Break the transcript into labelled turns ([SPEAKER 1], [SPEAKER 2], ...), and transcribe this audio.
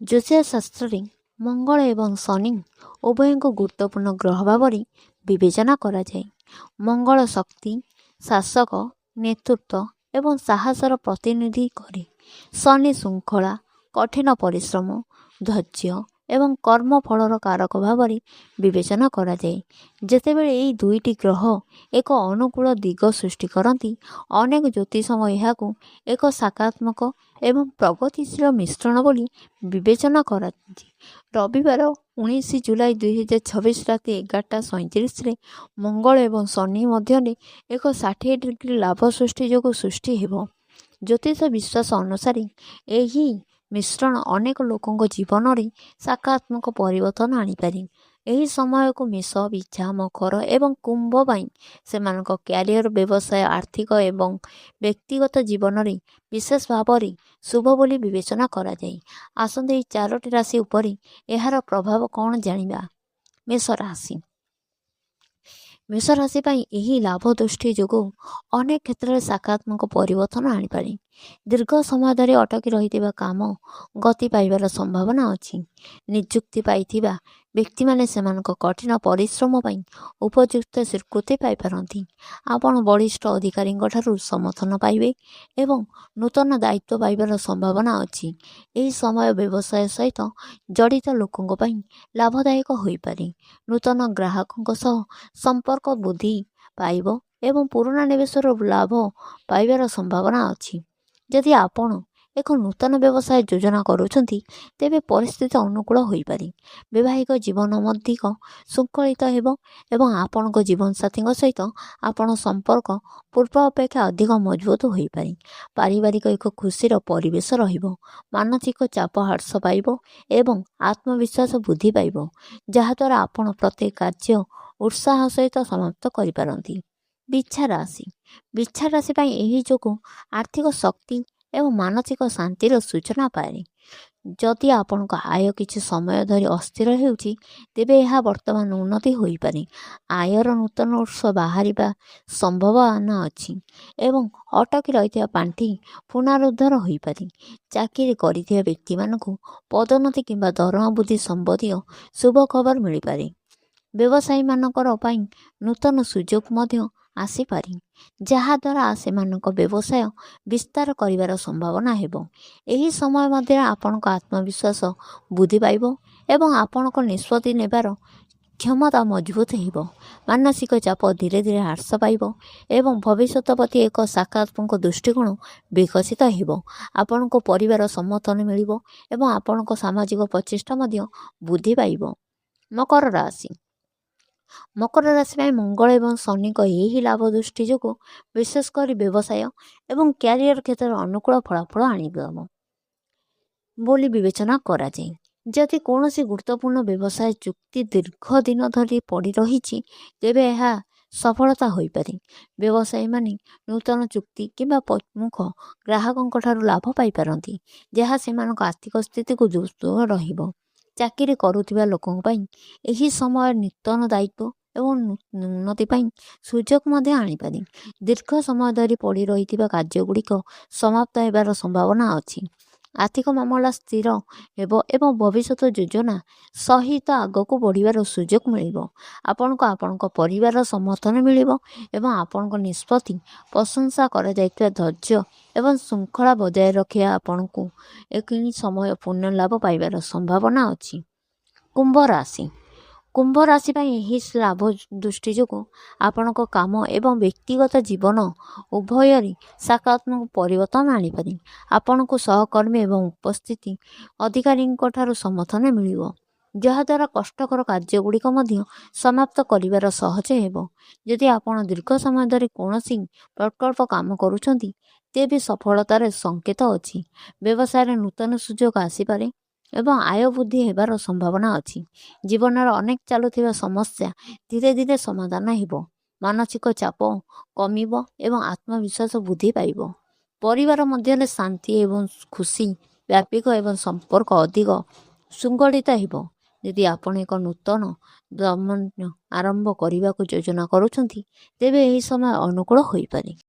[SPEAKER 1] ଜ୍ୟୋତିଷ ଶାସ୍ତ୍ରରେ ମଙ୍ଗଳ ଏବଂ ଶନି ଉଭୟଙ୍କୁ ଗୁରୁତ୍ୱପୂର୍ଣ୍ଣ ଗ୍ରହ ଭାବରେ ବିବେଚନା କରାଯାଏ। ମଙ୍ଗଳ ଶକ୍ତି, ଶାସକ, ନେତୃତ୍ୱ ଏବଂ ସାହସର ପ୍ରତିନିଧି କରେ। ଶନି ଶୃଙ୍ଖଳା, କଠିନ ପରିଶ୍ରମ, ଧୈର୍ଯ୍ୟ ଏବଂ କର୍ମଫଳର କାରକ ଭାବରେ ବିବେଚନା କରାଯାଏ। ଯେତେବେଳେ ଏହି ଦୁଇଟି ଗ୍ରହ ଏକ ଅନୁକୂଳ ଦିଗ ସୃଷ୍ଟି କରନ୍ତି, ଅନେକ ଜ୍ୟୋତିଷ ଏହାକୁ ଏକ ସକାରାତ୍ମକ ଏବଂ ପ୍ରଗତିଶୀଳ ମିଶ୍ରଣ ବୋଲି ବିବେଚନା କରନ୍ତି। ରବିବାର 19 ଜୁଲାଇ 2026 ରାତି 11:37ରେ ମଙ୍ଗଳ ଏବଂ ଶନି ମଧ୍ୟରେ ଏକ 60 ଡିଗ୍ରୀ ଲାଭ ସୃଷ୍ଟି ଯୋଗ ସୃଷ୍ଟି ହେବ। ଜ୍ୟୋତିଷ ବିଶ୍ୱାସ ଅନୁସାରେ ଏହି ମିଶ୍ରଣ ଅନେକ ଲୋକଙ୍କ ଜୀବନରେ ସକାରାତ୍ମକ ପରିବର୍ତ୍ତନ ଆଣିପାରେ। ଏହି ସମୟକୁ ମେଷ, ବିଛା, ମକର ଏବଂ କୁମ୍ଭ ପାଇଁ ସେମାନଙ୍କ କ୍ୟାରିୟର, ବ୍ୟବସାୟ, ଆର୍ଥିକ ଏବଂ ବ୍ୟକ୍ତିଗତ ଜୀବନରେ ବିଶେଷ ଭାବରେ ଶୁଭ ବୋଲି ବିବେଚନା କରାଯାଏ। ଆସନ୍ତୁ ଏହି ଚାରୋଟି ରାଶି ଉପରେ ଏହାର ପ୍ରଭାବ କ'ଣ ଜାଣିବା। ମେଷ ରାଶି। ମେଷ ରାଶି ପାଇଁ ଏହି ଲାଭ ଦୃଷ୍ଟି ଯୋଗୁଁ ଅନେକ କ୍ଷେତ୍ରରେ ସକାରାତ୍ମକ ପରିବର୍ତ୍ତନ ଆଣିପାରେ। ଦୀର୍ଘ ସମୟ ଧରି ଅଟକି ରହିଥିବା କାମ ଗତି ପାଇବାର ସମ୍ଭାବନା ଅଛି। ନିଯୁକ୍ତି ପାଇଥିବା ବ୍ୟକ୍ତିମାନେ ସେମାନଙ୍କ କଠିନ ପରିଶ୍ରମ ପାଇଁ ଉପଯୁକ୍ତ ସ୍ୱୀକୃତି ପାଇପାରନ୍ତି। ଆପଣ ବରିଷ୍ଠ ଅଧିକାରୀଙ୍କ ଠାରୁ ସମର୍ଥନ ପାଇବେ ଏବଂ ନୂତନ ଦାୟିତ୍ୱ ପାଇବାର ସମ୍ଭାବନା ଅଛି। ଏହି ସମୟ ବ୍ୟବସାୟ ସହିତ ଜଡ଼ିତ ଲୋକଙ୍କ ପାଇଁ ଲାଭଦାୟକ ହୋଇପାରେ। ନୂତନ ଗ୍ରାହକଙ୍କ ସହ ସମ୍ପର୍କ ବୃଦ୍ଧି ପାଇବ ଏବଂ ପୁରୁଣା ନିବେଶରୁ ଲାଭ ପାଇବାର ସମ୍ଭାବନା ଅଛି। ଯଦି ଆପଣ ଏକ ନୂତନ ବ୍ୟବସାୟ ଯୋଜନା କରୁଛନ୍ତି, ତେବେ ପରିସ୍ଥିତି ଅନୁକୂଳ ହୋଇପାରେ। ବୈବାହିକ ଜୀବନ ଅଧିକ ଶୃଙ୍ଖଳିତ ହେବ ଏବଂ ଆପଣଙ୍କ ଜୀବନସାଥୀଙ୍କ ସହିତ ଆପଣ ସମ୍ପର୍କ ପୂର୍ବ ଅପେକ୍ଷା ଅଧିକ ମଜବୁତ ହୋଇପାରେ। ପାରିବାରିକ ଏକ ଖୁସିର ପରିବେଶ ରହିବ। ମାନସିକ ଚାପ ହ୍ରାସ ପାଇବ ଏବଂ ଆତ୍ମବିଶ୍ୱାସ ବୃଦ୍ଧି ପାଇବ, ଯାହାଦ୍ୱାରା ଆପଣ ପ୍ରତ୍ୟେକ କାର୍ଯ୍ୟ ଉତ୍ସାହ ସହିତ ସମାପ୍ତ କରିପାରନ୍ତି। ବିଛା ରାଶି। ବିଛା ରାଶି ପାଇଁ ଏହି ଯୋଗ ଆର୍ଥିକ ଶକ୍ତି ଏବଂ ମାନସିକ ଶାନ୍ତିର ସୂଚନା ପାରେ। ଯଦି ଆପଣଙ୍କ ଆୟ କିଛି ସମୟ ଧରି ଅସ୍ଥିର ହେଉଛି, ତେବେ ଏହା ବର୍ତ୍ତମାନ ଉନ୍ନତି ହୋଇପାରେ। ଆୟର ନୂତନ ଉତ୍ସ ବାହାରିବା ସମ୍ଭାବନା ଅଛି ଏବଂ ଅଟକି ରହିଥିବା ପାଣ୍ଠି ପୁନରୁଦ୍ଧାର ହୋଇପାରେ। ଚାକିରି କରିଥିବା ବ୍ୟକ୍ତିମାନଙ୍କୁ ପଦୋନ୍ନତି କିମ୍ବା ଦରମା ବୃଦ୍ଧି ସମ୍ବନ୍ଧୀୟ ଶୁଭ ଖବର ମିଳିପାରେ। ବ୍ୟବସାୟୀମାନଙ୍କର ପାଇଁ ନୂତନ ସୁଯୋଗ ମଧ୍ୟ ଆସିପାରେ, ଯାହାଦ୍ୱାରା ସେମାନଙ୍କ ବ୍ୟବସାୟ ବିସ୍ତାର କରିବାର ସମ୍ଭାବନା ହେବ। ଏହି ସମୟ ମଧ୍ୟରେ ଆପଣଙ୍କ ଆତ୍ମବିଶ୍ୱାସ ବୃଦ୍ଧି ପାଇବ ଏବଂ ଆପଣଙ୍କ ନିଷ୍ପତ୍ତି ନେବାର କ୍ଷମତା ମଜବୁତ ହେବ। ମାନସିକ ଚାପ ଧୀରେ ଧୀରେ ହ୍ରାସ ପାଇବ ଏବଂ ଭବିଷ୍ୟତ ପ୍ରତି ଏକ ସକାରାତ୍ମକ ଦୃଷ୍ଟିକୋଣ ବିକଶିତ ହେବ। ଆପଣଙ୍କ ପରିବାର ସମର୍ଥନ ମିଳିବ ଏବଂ ଆପଣଙ୍କ ସାମାଜିକ ପ୍ରତିଷ୍ଠା ମଧ୍ୟ ବୃଦ୍ଧି ପାଇବ। ମକର ରାଶି। ମକର ରାଶି ପାଇଁ ମଙ୍ଗଳ ଏବଂ ଶନିଙ୍କ ଏହି ଲାଭ ଦୃଷ୍ଟି ଯୋଗୁଁ ବିଶେଷ କରି ବ୍ୟବସାୟ ଏବଂ କ୍ୟାରିୟର କ୍ଷେତ୍ରରେ ଅନୁକୂଳ ଫଳାଫଳ ଆଣିଦେବ ବୋଲି ବିବେଚନା କରାଯାଏ। ଯଦି କୌଣସି ଗୁରୁତ୍ୱପୂର୍ଣ୍ଣ ବ୍ୟବସାୟ ଚୁକ୍ତି ଦୀର୍ଘ ଦିନ ଧରି ପଡ଼ି ରହିଛି, ତେବେ ଏହା ସଫଳତା ହୋଇପାରେ। ବ୍ୟବସାୟୀମାନେ ନୂତନ ଚୁକ୍ତି କିମ୍ବା ପ୍ରମୁଖ ଗ୍ରାହକଙ୍କ ଠାରୁ ଲାଭ ପାଇପାରନ୍ତି, ଯାହା ସେମାନଙ୍କ ଆର୍ଥିକ ସ୍ଥିତିକୁ ଦୃଢ଼ ରହିବ। ଚାକିରି କରୁଥିବା ଲୋକଙ୍କ ପାଇଁ ଏହି ସମୟ ନୂତନ ଦାୟିତ୍ୱ ଏବଂ ଉନ୍ନତି ପାଇଁ ସୁଯୋଗ ମଧ୍ୟ ଆଣିପାରେ। ଦୀର୍ଘ ସମୟ ଧରି ପଡ଼ି ରହିଥିବା କାର୍ଯ୍ୟଗୁଡ଼ିକ ସମାପ୍ତ ହେବାର ସମ୍ଭାବନା ଅଛି। ଆର୍ଥିକ ମାମଲା ସ୍ଥିର ହେବ ଏବଂ ଭବିଷ୍ୟତ ଯୋଜନା ସହିତ ଆଗକୁ ବଢ଼ିବାର ସୁଯୋଗ ମିଳିବ। ଆପଣଙ୍କୁ ଆପଣଙ୍କ ପରିବାରର ସମର୍ଥନ ମିଳିବ ଏବଂ ଆପଣଙ୍କ ନିଷ୍ପତ୍ତି ପ୍ରଶଂସା କରାଯାଇଥିବା ଧୈର୍ଯ୍ୟ ଏବଂ ଶୃଙ୍ଖଳା ବଜାୟ ରଖିବା ଆପଣଙ୍କୁ ଏକ ସମୟ ପୁଣ୍ୟ ଲାଭ ପାଇବାର ସମ୍ଭାବନା ଅଛି। କୁମ୍ଭ ରାଶି। କୁମ୍ଭ ରାଶି ପାଇଁ ଏହି ଲାଭ ଦୃଷ୍ଟି ଯୋଗୁଁ ଆପଣଙ୍କ କାମ ଏବଂ ବ୍ୟକ୍ତିଗତ ଜୀବନ ଉଭୟରେ ସକାରାତ୍ମକ ପରିବର୍ତ୍ତନ ଆଣିପାରେ। ଆପଣଙ୍କୁ ସହକର୍ମୀ ଏବଂ ଉପରିସ୍ଥ ଅଧିକାରୀଙ୍କ ଠାରୁ ସମର୍ଥନ ମିଳିବ, ଯାହାଦ୍ୱାରା କଷ୍ଟକର କାର୍ଯ୍ୟଗୁଡ଼ିକ ମଧ୍ୟ ସମାପ୍ତ କରିବାର ସହଜ ହେବ। ଯଦି ଆପଣ ଦୀର୍ଘ ସମୟ ଧରି କୌଣସି ପ୍ରକଳ୍ପ କାମ କରୁଛନ୍ତି, ତେବେ ସଫଳତାର ସଂକେତ ଅଛି। ବ୍ୟବସାୟରେ ନୂତନ ସୁଯୋଗ ଆସିପାରେ ଏବଂ ଆୟ ବୃଦ୍ଧି ହେବାର ସମ୍ଭାବନା ଅଛି। ଜୀବନର ଅନେକ ଚାଲୁଥିବା ସମସ୍ୟା ଧୀରେ ଧୀରେ ସମାଧାନ ହେବ। ମାନସିକ ଚାପ କମିବ ଏବଂ ଆତ୍ମବିଶ୍ୱାସ ବୃଦ୍ଧି ପାଇବ। ପରିବାର ମଧ୍ୟରେ ଶାନ୍ତି ଏବଂ ଖୁସି ବ୍ୟାପିବ ଏବଂ ସମ୍ପର୍କ ଅଧିକ ସୁଗଠିତ ହେବ। ଯଦି ଆପଣ ଏକ ନୂତନ ଉଦ୍ୟମ ଆରମ୍ଭ କରିବାକୁ ଯୋଜନା କରୁଛନ୍ତି, ତେବେ ଏହି ସମୟ ଅନୁକୂଳ ହୋଇପାରେ।